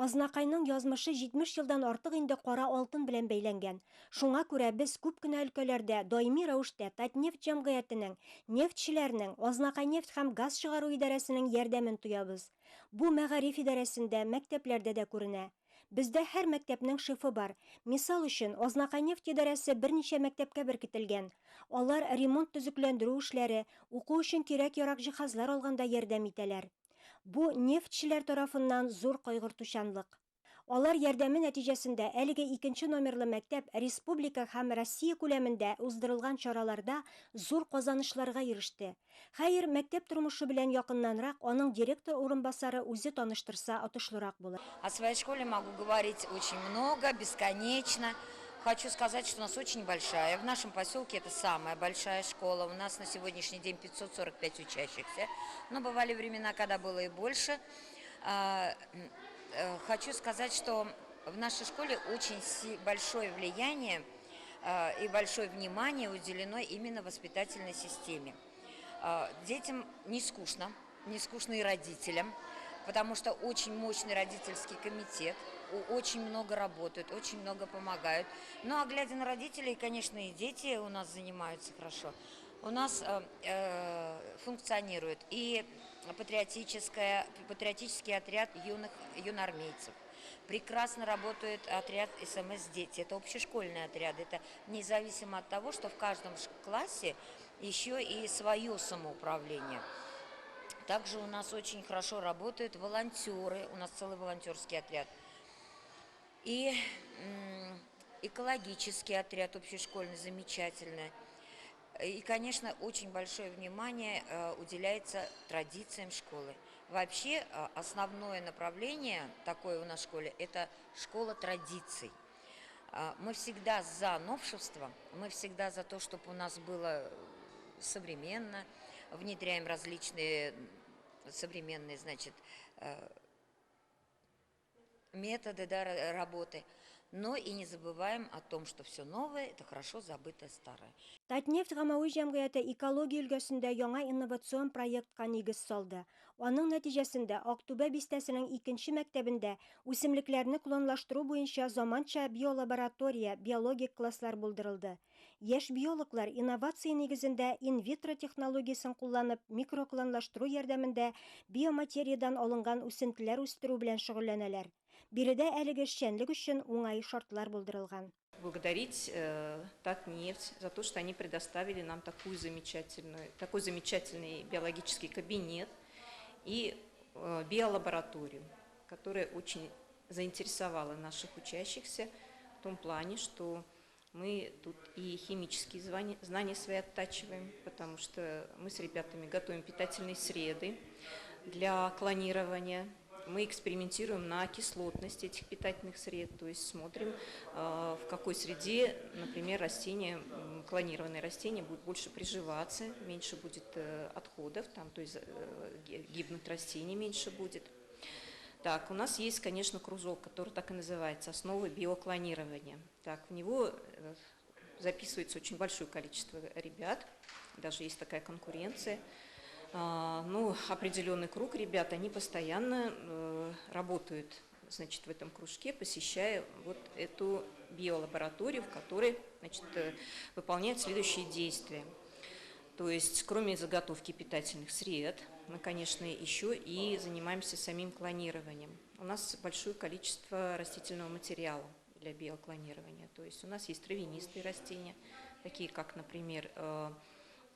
Азнакайның язмышы 70 елдан артык инде кара алтын белән бәйләнгән. Шуңа күрә без күп кенә өлкәләрдә даими рәвештә Татнефть җәмгыятенең, нефтьчеләрнең, Азнакайнефть һәм газ чыгару идарәсенең ярдәмен тоябыз. Бу мәгариф идарәсендә, мәктәпләрдә дә күренә. Бездә һәр мәктәпнең шефы бар. Мисал өчен, Азнакайнефть идарәсе берничә мәктәпкә беркетелгән. Алар ремонт-төзекләндерү эшләре, уку өчен кирәк-ярак җиһазлар алганда ярдәм итәләр. Бу нефтьчеләр тарафыннан зур кайгыртучанлык. Алар ярдәме нәтиҗәсендә әлеге икенче номерлы мәктәп республика һәм Россия күләмендә уздырылган чараларда зур казанышларга иреште. Хәер, мәктәп тормышы белән якыннанрак аның директор урынбасары үзе таныштырса отышлырак булыр. О своей школе могу говорить очень много, бесконечно. Хочу сказать, что у нас очень большая. В нашем поселке это самая большая школа. У нас на сегодняшний день 545 учащихся. Но бывали времена, когда было и больше. Хочу сказать, что в нашей школе очень большое влияние и большое внимание уделено именно воспитательной системе. Детям не скучно, не скучно и родителям, потому что очень мощный родительский комитет, очень много работают, очень много помогают. Ну а глядя на родителей, конечно, и дети у нас занимаются хорошо. У нас функционирует и патриотический отряд юных юнармейцев. Прекрасно работает отряд СМС-дети. Это общешкольный отряд. Это независимо от того, что в каждом классе еще и свое самоуправление. Также у нас очень хорошо работают волонтеры. У нас целый волонтерский отряд. И экологический отряд общешкольный замечательный. И, конечно, очень большое внимание уделяется традициям школы. Вообще, основное направление такое у нас в школе – это школа традиций. Мы всегда за новшество, мы всегда за то, чтобы у нас было современно, внедряем различные современные, значит, методы, да, работы. Но и не забываем о том, что все новое – это хорошо забытое старое. Татнефть гаммәви җәмгыяте экология өлкәсендә яңа инновацион проектка нигез салды. Аның нәтиҗәсендә Актүбә бистәсенең икенче мәктәбендә үсемлекләрне клонлаштыру буенча заманча биолаборатория, биологик класслар булдырылды. Яшь биологлар инновация нигезендә инвитро технологиясен кулланып, микроклонлаштыру ярдәмендә биоматериядан алынган үсентеләр үстерү белән шөгыльләнәләр. Биредә әлеге эшчәнлек өчен уңай шартлар булдырылган. Благодарить Татнефть за то, что они предоставили нам такой замечательный биологический кабинет и биолабораторию, которая очень заинтересовала наших учащихся в том плане, что мы тут и химические знания свои оттачиваем, потому что мы с ребятами готовим питательные среды для клонирования. Мы экспериментируем на кислотность этих питательных сред, то есть смотрим, в какой среде, например, клонированные растения будут больше приживаться, меньше будет отходов, то есть гибнуть растений меньше будет. Так, у нас есть, конечно, кружок, который так и называется «Основы биоклонирования». Так, в него записывается очень большое количество ребят, даже есть такая конкуренция. Определенный круг ребят, они постоянно работают, в этом кружке, посещая вот эту биолабораторию, в которой, выполняют следующие действия. То есть, кроме заготовки питательных сред, мы, конечно, еще и занимаемся самим клонированием. У нас большое количество растительного материала для биоклонирования. То есть у нас есть травянистые растения, такие как, например,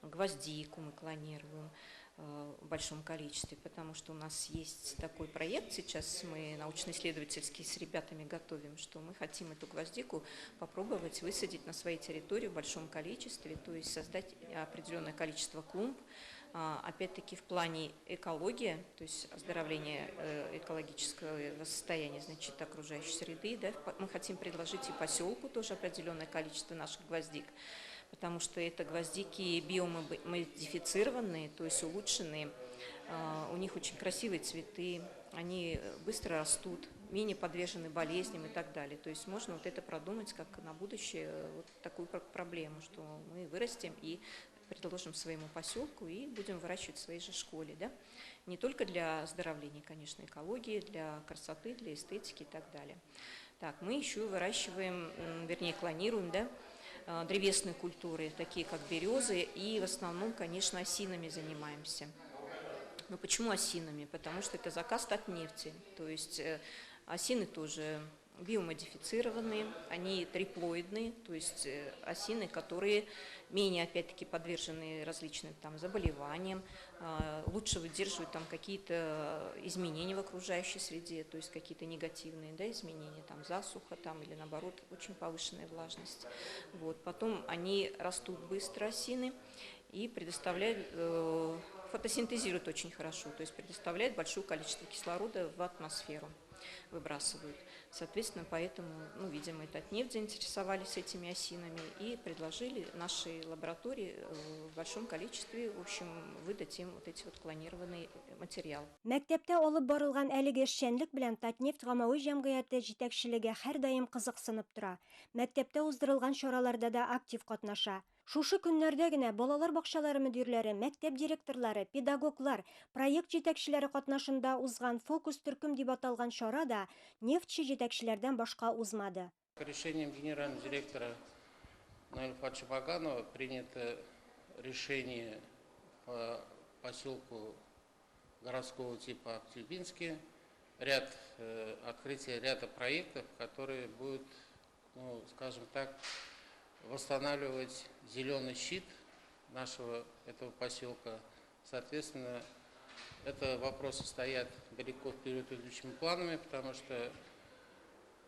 гвоздику мы клонируем в большом количестве, потому что у нас есть такой проект, сейчас мы научно-исследовательский с ребятами готовим, что мы хотим эту гвоздику попробовать высадить на своей территории в большом количестве, то есть создать определенное количество клумб, опять-таки в плане экологии, то есть оздоровления экологического состояния, окружающей среды, да, мы хотим предложить и поселку тоже определенное количество наших гвоздик, потому что это гвоздики биомодифицированные, то есть улучшенные. У них очень красивые цветы, они быстро растут, менее подвержены болезням и так далее. То есть можно вот это продумать как на будущее, вот такую проблему, что мы вырастим и предложим своему поселку и будем выращивать в своей же школе. Да? Не только для оздоровления, конечно, экологии, для красоты, для эстетики и так далее. Так, мы еще выращиваем, вернее, клонируем, да, древесные культуры, такие как березы, и в основном, конечно, осинами занимаемся. Но почему осинами? Потому что это заказ Татнефти, то есть осины тоже биомодифицированные, они триплоидные, то есть осины, которые менее, опять-таки, подвержены различным там заболеваниям, лучше выдерживают там какие-то изменения в окружающей среде, то есть какие-то негативные, да, изменения, там засуха там, или наоборот очень повышенная влажность. Вот. Потом они растут быстро, осины, и предоставляют, фотосинтезируют очень хорошо, то есть предоставляют большое количество кислорода в атмосферу, выбрасывают. Соответственно, поэтому, ну, видимо, и Татнефть заинтересовались этими осинами и предложили нашей лаборатории в большом количестве, в общем, выдать им вот эти вот клонированный материал. Мәктәптә алып барылган әлеге эшчәнлек белән Татнефть гаммәви җәмгыяте җитәкчелеге һәрдаим кызыксынып тора. Мәктәптә уздырылган чараларда да актив катнаша. Шушы көннәрдә генә балалар бакчалары мөдирләре, мәктәп директорлары, педагоглар, проект җитәкчеләре катнашында узган фокус төркем дип аталган чара да нефтьче җитәкчеләрдән башка узмады. Решением генерального директора Наиля Фатовича Ваганова принято решение по поселку городского типа Актюбинский, открытие ряда проектов, которые будут, ну, скажем так, восстанавливать зеленый щит нашего этого поселка. Соответственно, это вопросы стоят далеко вперед идущими планами, потому что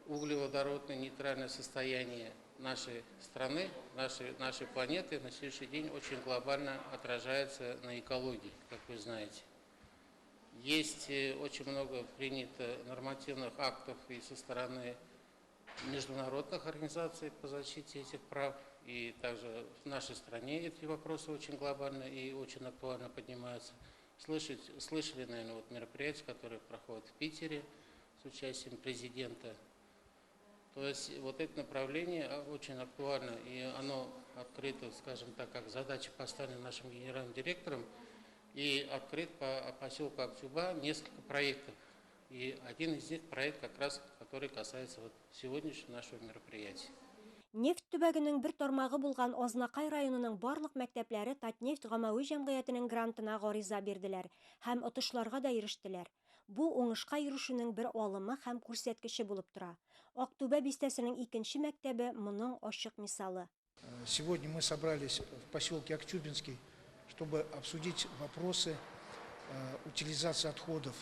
углеводородное нейтральное состояние нашей страны, нашей планеты на сегодняшний день очень глобально отражается на экологии, как вы знаете. Есть очень много принято нормативных актов и со стороны международных организаций по защите этих прав, и также в нашей стране эти вопросы очень глобально и очень актуально поднимаются. Слышали, наверное, вот мероприятия, которые проходят в Питере с участием президента. То есть вот это направление очень актуально, и оно открыто, скажем так, как задача поставлена нашим генеральным директором, и открыт по поселку Актюба несколько проектов. И один из них проект как раз, который касается вот сегодняшнего нашего мероприятия. Нефть төбәгенең бер тармагы булган Азнакай районының барлык мәктәпләре Татнефть гаммәви җәмгыятенең грантына гариза бирделәр һәм отышларга да ирештеләр. Бу уңышка ирешүнең бер алымы һәм күрсәткече булып тора. Актүбә бистәсенең икенче мәктәбе моның ачык мисалы. Сегодня мы собрались в поселке Актюбинский, чтобы обсудить вопросы утилизации отходов.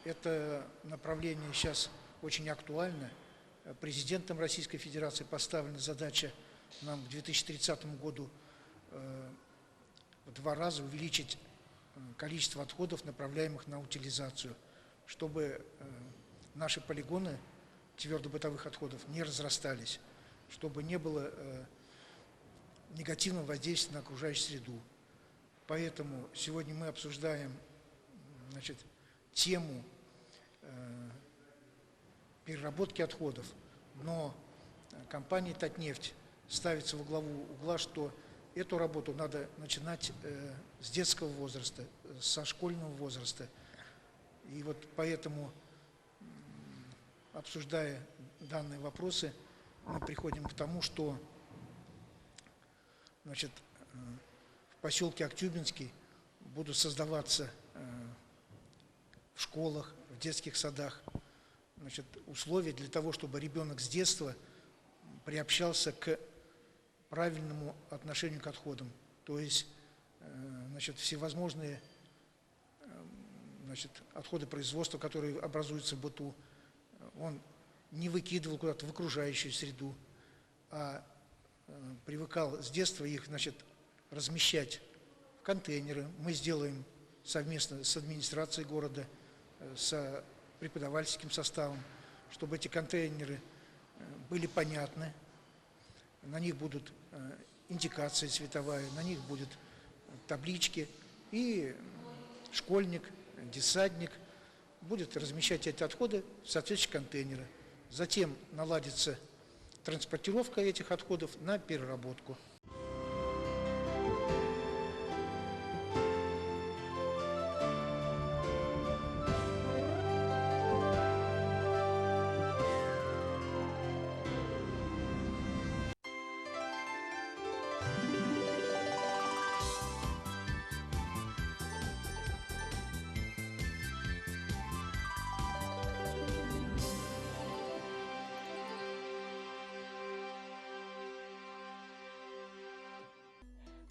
Это направление сейчас очень актуально. Президентом Российской Федерации поставлена задача нам к 2030 году в 2 раза увеличить количество отходов, направляемых на утилизацию, чтобы наши полигоны твердобытовых отходов не разрастались, чтобы не было негативного воздействия на окружающую среду. Поэтому сегодня мы обсуждаем, значит, тему переработки отходов, но компания «Татнефть» ставится во главу угла, что эту работу надо начинать с детского возраста, со школьного возраста. И вот поэтому, обсуждая данные вопросы, мы приходим к тому, что, значит, в поселке Актюбинский будут создаваться в школах, в детских садах, значит, условия для того, чтобы ребенок с детства приобщался к правильному отношению к отходам. То есть, значит, всевозможные, значит, отходы производства, которые образуются в быту, он не выкидывал куда-то в окружающую среду, а привыкал с детства их, значит, размещать в контейнеры. Мы сделаем совместно с администрацией города, с преподавательским составом, чтобы эти контейнеры были понятны, на них будут индикация цветовая, на них будут таблички, и школьник, детсадник будет размещать эти отходы в соответствующие контейнеры. Затем наладится транспортировка этих отходов на переработку.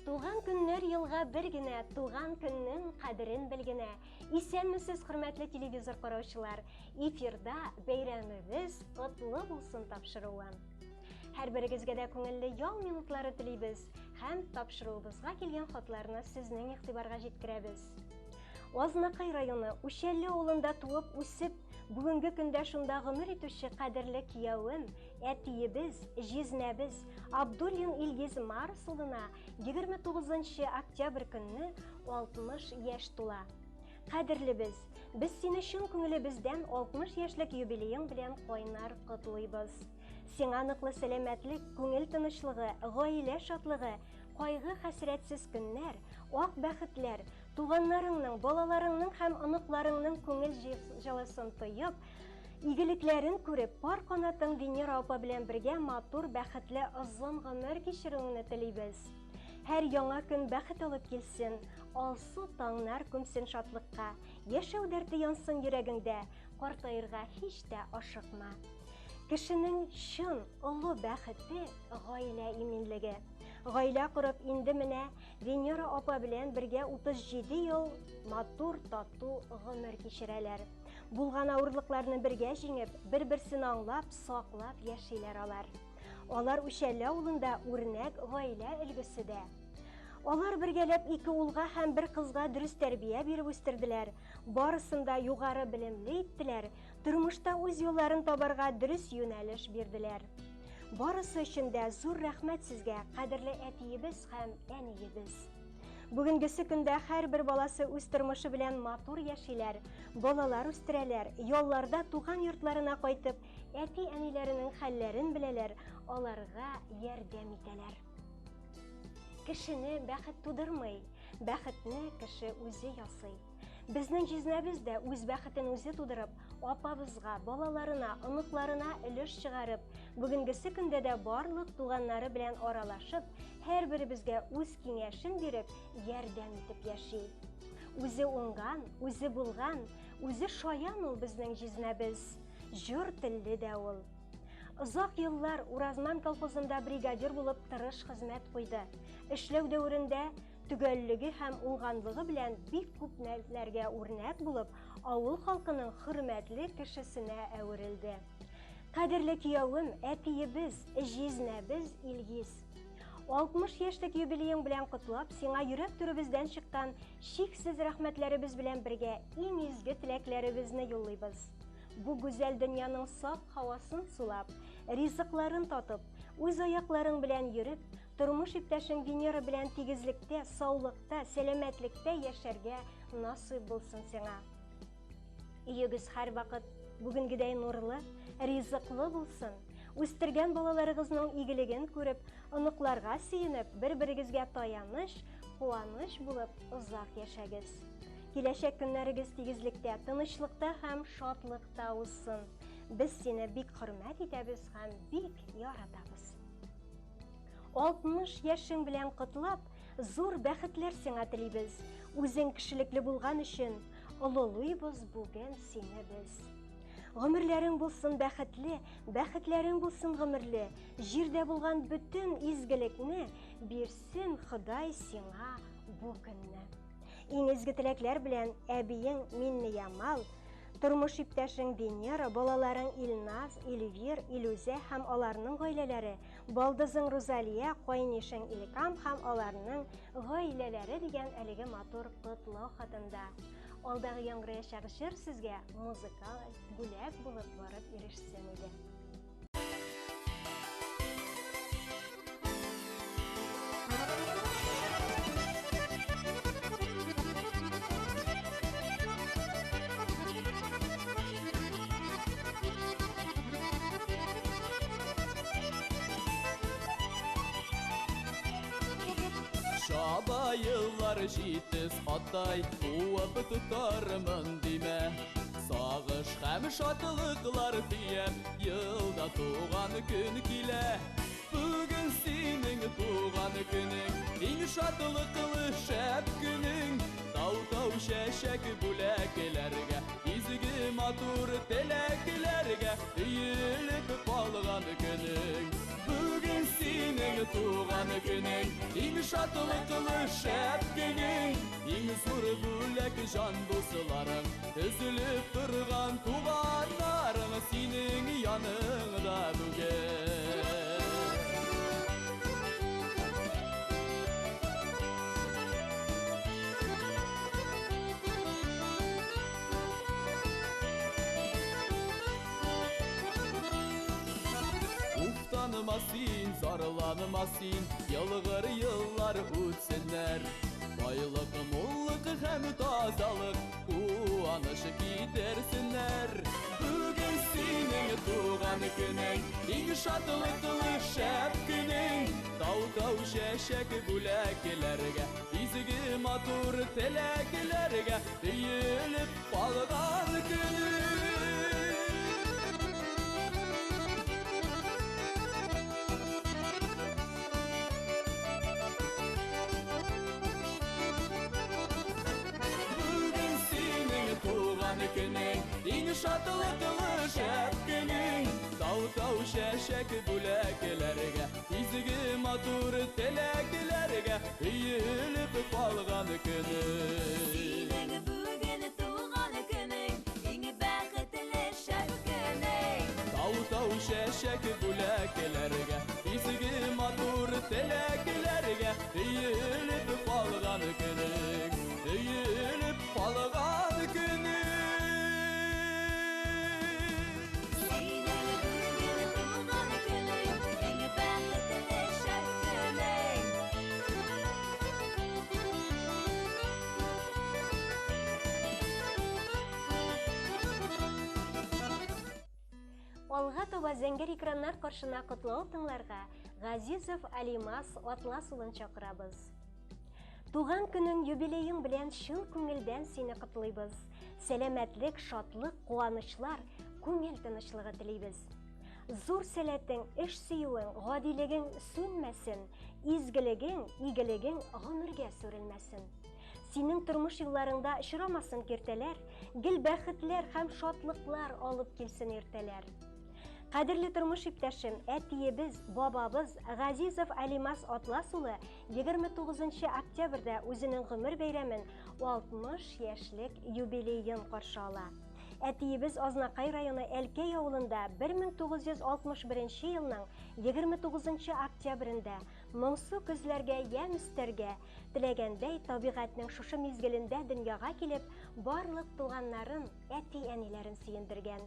Туган көннәр елга бер генә, туган көннең кадерен бел генә. Исәнмесез, хөрмәтле телевизор караучылар. Эфирда бәйрәмебез котлы булсын тапшыруы. Һәрберегезгә дә күңелле ял минутлары телибез һәм тапшыруыбызга килгән хатларны сезнең игътибарга җиткерәбез. Азнакай районы Үчәлле авылында туып үсеп, бүгенге көндә шунда гомер итүче кадерле киявем, әтиебез, җизнәбез Абдуллин Илгиз Марс улына 29 октябрь көнне 60 яшь тула. Кадерлебез, без сине чын күңелебездән 60 яшьлек юбилеең белән кайнар котлыйбыз. Сиңа ныклы сәламәтлек, күңел тынычлыгы, гаилә шатлыгы, кайгы-хәсрәтсез көннәр, ак бәхетләр, туганнарыңның, балаларыңның һәм оныкларыңның күңел җылысын тоеп, игелекләрен күреп, пар канатың Венера апа белән бергә матур, бәхетле озын гомер кичерүеңне телибез. Һәр яңа көн бәхет алып килсен, алсу таңнар күмсен шатлыкка, яшәү дәрте янсын йөрәгеңдә, картаерга һич тә ашыкма. Кешенең чын, олы бәхете гаилә иминлеге. Гаилә корып, инде менә Венера апа белән бергә 37 ел матур, тату гомер кичерәләр. Булган авырлыкларны бергә җиңеп, бер-берсен аңлап, саклап яшиләр алар. Алар Үчәле авылында үрнәк гаилә өлгесе дә. Алар бергәләп ике улга һәм бер кызга дөрес тәрбия биреп үстерделәр, барысын да югары белемле иттеләр, тормышта үз юлларын табарга дөрес юнәлеш бирделәр. Барысы өчен дә зур рәхмәт сезгә, кадерле әтиебез һәм әниебез. Бүгенгесе көндә һәрбер баласы үз тормышы белән матур яшиләр, балалар үстерәләр, ялларда туган йортларына кайтып, әти-әниләренең хәлләрен беләләр, аларга ярдәм итәләр. Кешене бәхет тудырмый, бәхетне кеше үзе ясый. Безнең җизнәбез дә үз бәхетен үзе тудырып, апабызга, балаларына, оныкларына өлеш чыгарып, бүгенгесе көндә дә барлык туганнары белән аралашып, һәрберебезгә үз киңәшен биреп, ярдәм итеп яши. Үзе уңган, үзе булган, үзе шаян ул безнең җизнәбез. Җор телле дә ул. Озак еллар Уразман колхозында бригадир булып тырыш хезмәт куйды. Эшләү дәверендә төгәллеге һәм уңганлыгы белән бик күп нәрләргә үрнәк булып, авыл халкының хөрмәтле кешесенә әверелде. Кадерле киявем, әтиебез, җизнәбез Илгиз. 60 яшьлек юбилеең белән котлап, сиңа йөрәк түребездән чыккан чиксез рәхмәтләребез белән бергә иң изге теләкләребезне юллыйбыз. Бу гүзәл дөньяның саф һавасын сулап, ризыкларын татып, үз аякларың белән йөреп, Тормыш иптәшең Венера белән тигезлектә, саулыкта, сәламәтлектә яшәргә насыйп булсын сиңа. Өегез һәрвакыт бүгенгедәй нурлы, ризыклы булсын. Үстергән балаларыгызның игелеген күреп, оныкларга сөенеп, бер-берегезгә таяныч, куаныч булып озак яшәгез. Киләчәк көннәрегез тигезлектә, тынычлыкта һәм шатлыкта узсын. Без сине бик хөрмәт итәбез һәм бик яратабыз. 60 яшең белән котлап, зур бәхетләр сиңа телибез. Үзең кешелекле булган өчен олылыйбыз бүген сине без. Гомерләрең булсын бәхетле, бәхетләрең булсын гомерле. Җирдә булган бөтен изгелекне бирсен Ходай сиңа бу көнне. Иң изге теләкләр белән әбиең Миннеямал, тормыш иптәшең Венера, балаларың Илназ, Эльвир, Илүзә һәм аларның гаиләләре, балдызың Рузалия, кайнишең Илкам һәм аларның гаиләләре дигән әлеге матур котлау хатында. Алдагы яңгыраячак җыр сезгә музыкаль бүләк булып барып ирешсен иде. Чаба еллар җитез аттай, куып тотармын димә. Сагыш һәм шатлыклар төяп, елда туган көн килә. Бүген синең туган көнең, иң шатлыклы шәп көнең. Тау-тау чәчәк бүләкләргә, изге матур теләкләргә өелеп калган көнең. Бүген синең туган көнең, иң шатлыклы шәп көнең, иң зур бүләк җан дусларың, өзелеп торган туганнарың синең яныңда бүген. Уфтанма син, зарланма син, елгыр еллар үтсеннәр. Байлык, муллык һәм тазалык, куаныш китерсеннәр. Бүген синең туган көнең, иң шатлыклы шәп көнең. Тау-тау чәчәк бүләкләргә, изге матур теләкләргә өелеп калган көнең. Бүген синең туган көнең, иң шатлыклы шәп көнең. Тау-тау чәчәк бүләкләргә, изге матур теләкләргә өелеп калган көнең. Синең бүген туган көнең, иң бәхетле шәп көнең. Тау-тау чәчәк бүләкләргә, изге матур теләкләргә өелеп калган көнең, өелеп калган көнең. Синең бүген туган көнең, иң бәхетле шәп көнең. Алга таба зәңгәр экраннар каршына котлау тыңларга Газизов Алимас Атлас улын чакырабыз. Туган көнең, юбилеең белән чын күңелдән сине котлыйбыз. Сәламәтлек, шатлык, куанычлар, күңел тынычлыгы телибез. Зур сәләтең, эш сөюең, гадилегең сүнмәсен, изгелегең, игелегең гомергә сүрелмәсен. Синең тормыш юлларыңда очрамасын киртәләр, гел бәхетләр һәм шатлыклар алып килсен иртәләр. Кадерле тормыш иптәшем, әтиебез, бабабыз Газизов Алимас Атлас улы 29 октябрьдә үзенең гомер бәйрәмен 60 яшьлек юбилеен каршы ала. Әтиебез Азнакай районы Әлкәй авылында 1961 елның 29 октябрендә моңсу көзләргә ямь өстәргә теләгәндәй табигатьнең шушы мизгелендә дөньяга килеп, барлык туганнарын, әти-әниләрен сөендергән.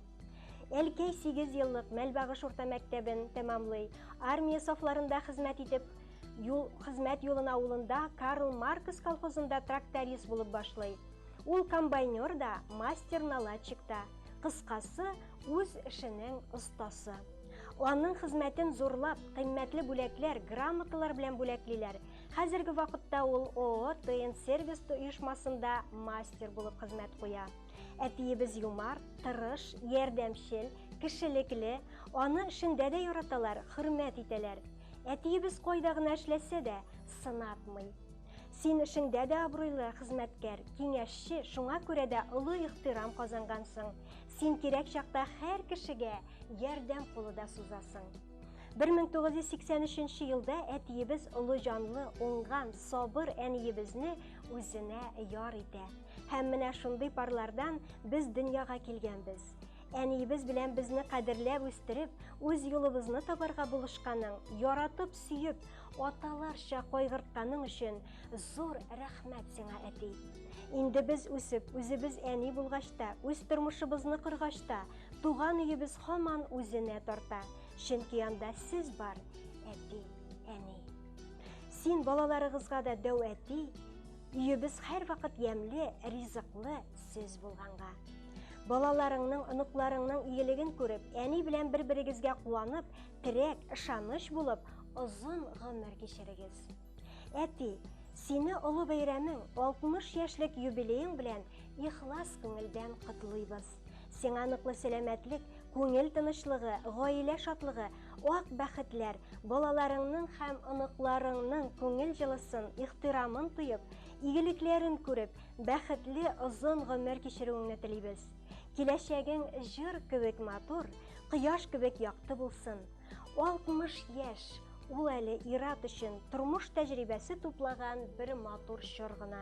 Әлкәй 8 еллык Мәлбагыш урта мәктәбен тәмамлый. Армия сафларында хезмәт итеп, юл хезмәт юлын авылында Карл Маркс колхозында тракторист булып башлый. Ул комбайнер да, мастер-наладчик та. Кыскасы, үз эшенең остасы. Аның хезмәтен зурлап, кыйммәтле бүләкләр, грамоталар белән бүләклиләр. Хәзерге вакытта ул ООО ТН Сервис оешмасында мастер булып хезмәт куя. Әтиебез юмарт, тырыш, ярдәмчел, кешелекле, аны эшендә дә яраталар, хөрмәт итәләр. Әтиебез кайда гына эшләсә дә, сынатмый. Син эшеңдә дә абруйлы хезмәткәр, киңәшче, шуңа күрә дә олы ихтирам казангансың. Син кирәк чакта һәр кешегә ярдәм кулы да сузасың. 1983 елда әтиебез олы җанлы, уңган, сабыр әниебезне үзенә яр итә. Һәм менә шундый парлардан без дөньяга килгәнбез. Әниебез белән безне кадерләп үстереп, үз юлыбызны табарга булышканың, яратып, сөеп, аталарча кайгыртканың өчен зур рәхмәт сиңа, әти. Инде без үсеп, үзебез әни булгач та, үз тормышыбызны коргач та, туган өебез һаман үзенә тарта. Чөнки анда сез бар, әти, әни. Син балаларыгызга да дәү әти, өебез һәрвакыт ямьле, ризыклы сез булганга. Балаларыңның, оныкларыңның игелеген күреп, әни белән бер-берегезгә куанып, терәк, ышаныч булып, озын гомер кичерегез. Әти, сине олы бәйрәмең, 60 яшьлек юбилеең белән ихлас күңелдән котлыйбыз. Сиңа ныклы сәламәтлек, күңел тынычлыгы, гаилә шатлыгы, ак бәхетләр, балаларыңның һәм оныкларыңның күңел җылысын, ихтирамын тоеп, игелекләрен күреп, бәхетле озын гомер кичерүеңне телибез. Киләчәгең җыр кебек матур, кояш кебек якты булсын. 60 яшь, Ул әле ир-ат өчен тормыш тәҗрибәсе туплаган бер матур чор гына.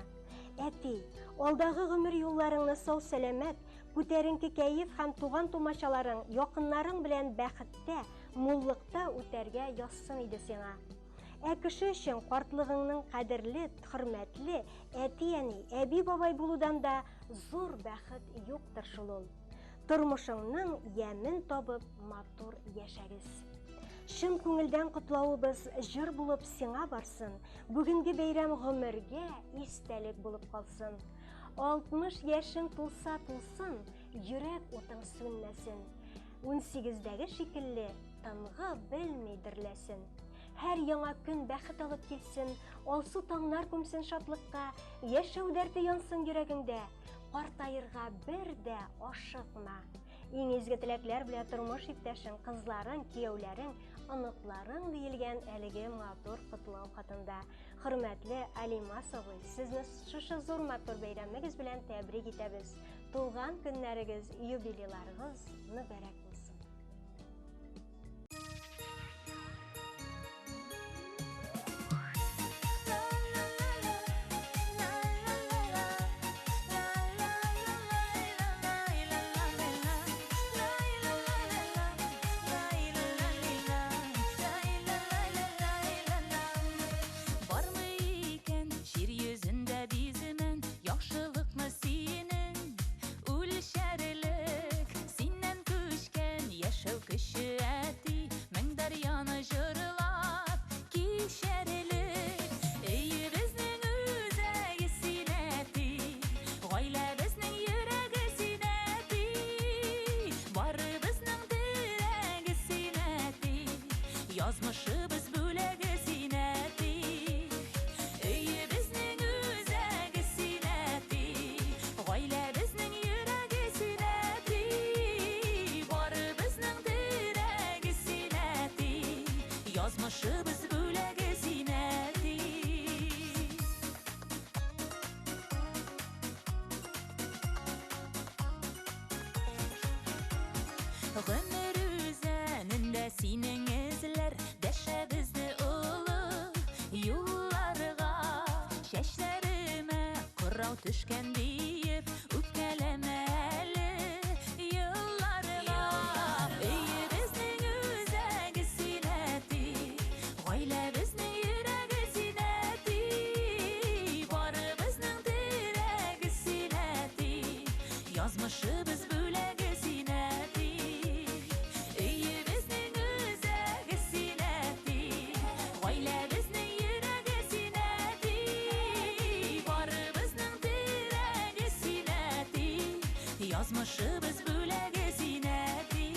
Әти, алдагы гомер юлларыңны сау-сәламәт, күтәренке кәеф һәм туган-тумачаларың, якыннарың белән бәхеттә, муллыкта үтәргә язсын иде сиңа. Ә кеше өчен картлыгыңның кадерле, хөрмәтле әти-әни, әби-бабай булудан да зур бәхет юктыр шул ул. Тормышыңның ямен табып, матур яшәгез. Чын күңелдән котлавыбыз җыр булып сиңа барсын, бүгенге бәйрәм гомергә истәлек булып калсын. 60 яшең тулса тулсын, йөрәк утың сүнмәсен. 18-дәге шикелле тынгы белми дөрләсен. Һәр яңа көн бәхет алып килсен, алсу таңнар күмсен шатлыкка, яшәү дәрте янсын йөрәгеңдә. Картаерга бер дә ашыкма. Иң изге теләкләр белән тормыш иптәшең, кызларың, кияүләрең, оныкларың диелгән әлеге матур котлау хатында. Хөрмәтле Алимас абый, сезне шушы зур матур бәйрәмегез белән тәбрик итәбез. Туган көннәрегез, юбилейларыгыз мөбарәк булсын. Бармы икән җир йөзендә биземен яхшылыкны синең үлчәрлек синнән күчкән яшәү көче әти мең дәрьяны җырлап кичәрлек өебезнең үзәге син әти гаиләбезнең йөрәге син әти барыбызның терәге син әти язмышыбыз бүләге син әти Өебезнең үзәге син әти гаиләбезнең йөрәге син әти барыбызның терәге син әти язмышыбыз бүләге син әти Гомер үзәнендә синең эзләр дәшә безне олы юлларга. Чәчләремә кырау төшкән диеп үпкәләмә әле елларга. Өебезнең үзәге син әти, гаиләбезнең йөрәге син әти, барыбызның терәге син әти, язмышыбыз бүләге син әти. Өебезнең үзәге син әти, гаиләбезнең йөрәге син әти, барыбызның терәге син әти, язмышыбыз бүләге син әти.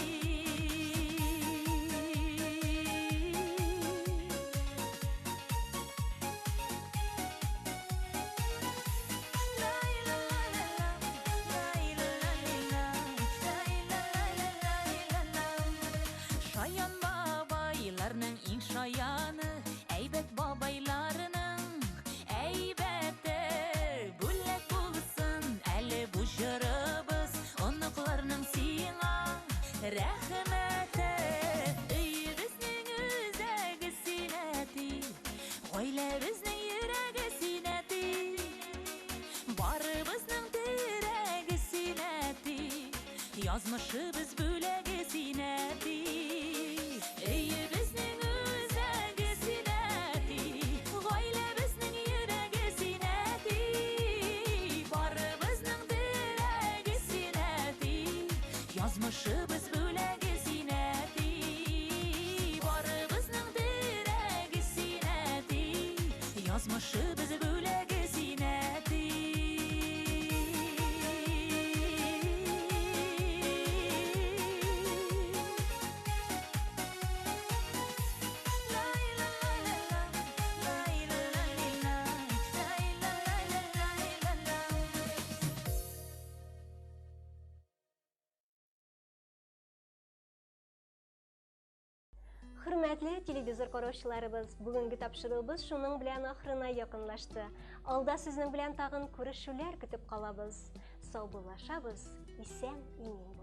Шаян бабайларның иң шаяны, әйбәт бабайларның әйбәте. Бүләк булсын әле бу җырыбыз, оныкларның сиңа рәхмәте. Өебезнең үзәге син әти, гаиләбезнең йөрәге син әти, барыбызның терәге син әти, язмышыбыз бүләге син әти. Өебезнең үзәге син әти, гаиләбезнең йөрәге син әти, барыбызның терәге син әти, язмышыбыз бүләге син әти, барыбызның терәге син әти, язмышыбыз бүләге син әти. Хөрмәтле телевизор караучыларыбыз, бүгенге тапшыруыбыз шуның белән ахырына якынлашты. Алда сезнең белән тагын күрешүләр көтеп калабыз. Саубуллашабыз, исән имин.